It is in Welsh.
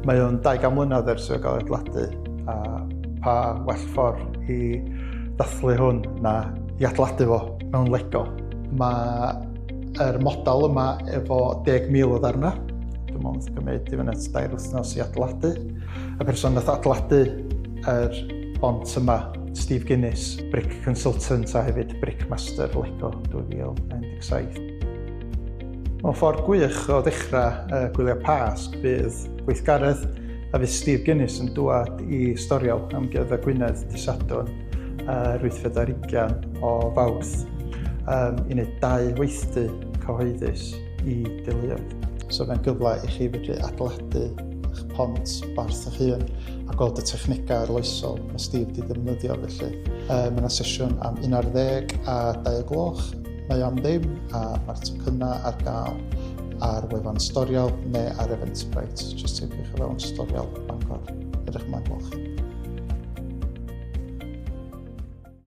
Mae o'n 200 mlynedd ers iddo gael ei adeiladu, a pa well ffordd i ddathlu hwn na i adeiladu fo mewn Lego. Mae yr model yma efo 10,000 o ddarnau. Dwi'n meddwl nath gymryd i fyny at dair wythnos i adeiladu. Y person nath adeiladu yr bont yma, Steve Guinness, brick consultant a hefyd brick master Lego 2017. Mewn ffordd gwych o ddechrau uh, gwyliau Pasg bydd gweithgaredd a fydd Steve Guinness yn dŵad i Storiel Amgueddfa Gwynedd dy Sadwrn yr wythfed ar ugian o Fawrth um, i wneud dau weithdy cyhoeddus i deuluoedd. So fe'n gyfle i chi fedru adeiladu eich pont barth eich hun a gweld y technegau arloesol mae Steve wedi defnyddio felly. Mae yna sesiwn am 11 a 2 o gloch. Mae o am ddim a mae'r tocynnau ar gael ar wefan Storiel neu ar Eventbrite. Just teipiwch o fewn Storiel Bangor. Edrych ymlaen gweld.